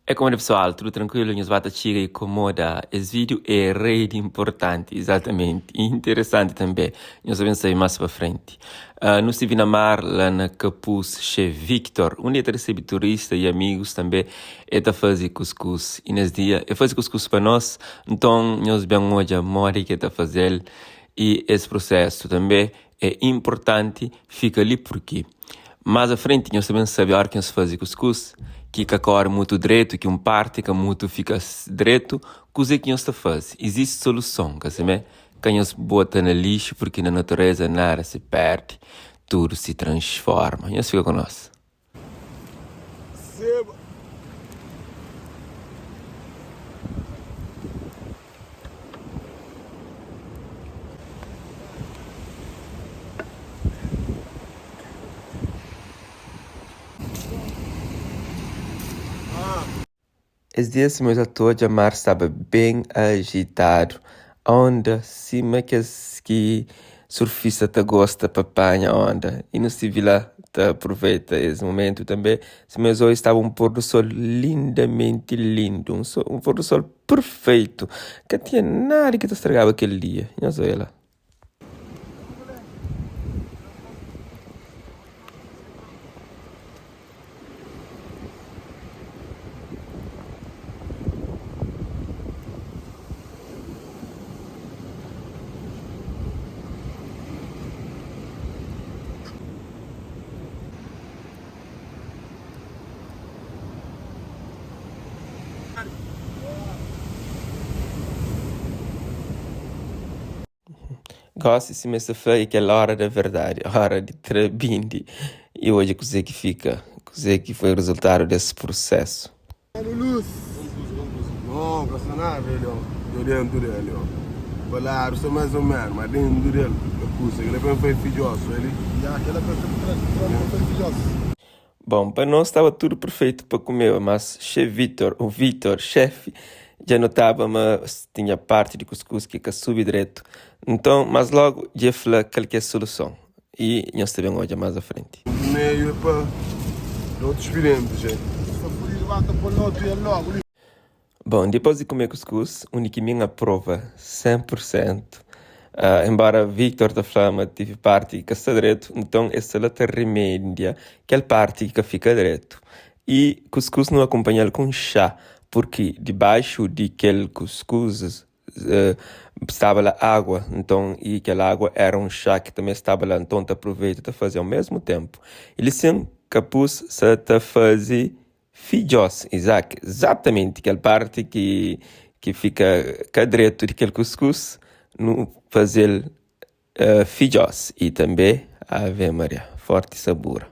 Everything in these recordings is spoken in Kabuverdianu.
É kómodi pesoal, tudu trankuilu? Nhos ba ta txiga i komoda. Es vídiu é rei di inportanti, izatamenti, i interesanti tanbê. Nhos ta ben sabe más pa frenti. Nu stivi na mar la na Kapus Che Victor, undi el ta resebe turista i amigus tanbê. El ta faze kuskus i nes dia el faze kuskus pa nos. Nton nhos ben odja modi ki el ta faze-l i es prusésu tanbê. É inportanti fika li purki más a frenti nhos ta ben sabe óras ki nhos faze kuskus ki ka kóre mutu dretu, ki un párti ka mutu fika dretu, kuzê ki nhos ta faze? Izisti soluson, ka simé? Ka nhos bota na lixu purki na naturéza nada si perde, tudu si transforma. Nhos fika ku nos. Es dia sima dja ta odja mar staba ben ajitadu, onda sima kes ki surfista ta gosta pa panha onda i nu stivi la ta apruveita es mumentu tanbe. Sima es odja staba un pôr du sol lindamenti lindu, un pôr du sol perfeitu, ka tinha nada ki ta stragaba kel dia. Nhos odja la. Gósi sima es ta fla é kel óra da verdadi, óra di tra bindi i odja kuzê ki fika, kuzê ki foi rezultadu des prusésu. Bon, pa nos staba tudu perfeitu pa kumeba, mas Xef Vitor, o Vitor, xefi, dja notaba ma tinha parti di kuskus ki ka subi dretu. Nton, más logu dja e fla kal ki é soluson i nhos ta ben odja más a frenti. Bon, dipôs di kume kuskus, undi ki mi N aprova 100 pur sentu, enbóra Victor ta fla ma tive parti ki ka sta dretu, nton el sta la ta rimedia kel parti ki ka fika dretu. I kuskus nu akunpanha-l ku un xá, purki dibaxu di kel kuskus staba la agua, nton i kel agua éra un xá ki tanbê staba la, nton ta aproveita ta faze omésmu ténpu. I li sin, Kapus sa ta faze Fidjos, Izaki, zatamenti kel parti ki ki fika ka dretu di kel kuskus, nu faze-l fidjos i tanbe Ave Maria, forti sabura.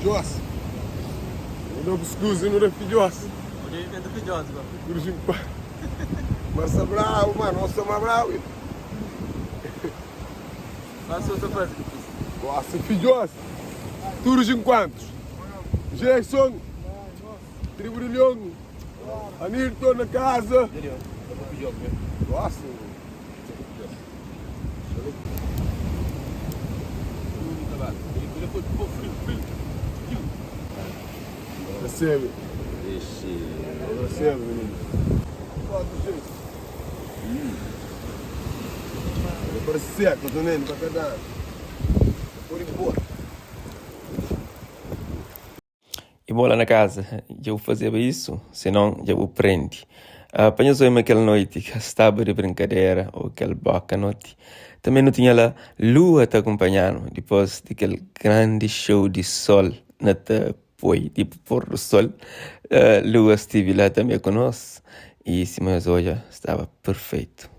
Fidjós. Nu da kuskus e nu da fidjós. Mas sta brabu, mano. Nós sta más brabu. Gosta fidjós. Tudo enquanto. Jason, Tribo de Leão, Anilton na casa. Gosta. Recebe. Recebe, menino. Parece seco também, não tá dando. Por embora. I bo la na kaza, dja bu fazeba isu? Si non, dja bu prende. Pa nhos oi ma kel noiti ka staba di brinkadera ô kel boka noti. Tanbê nu tinha la lua ta kunpanha-nu dipôs di kel grandi xou di sol na ta poi di pôr du sol. Lua stivi la tanbê ku nos i sima nhos odja staba perfeitu.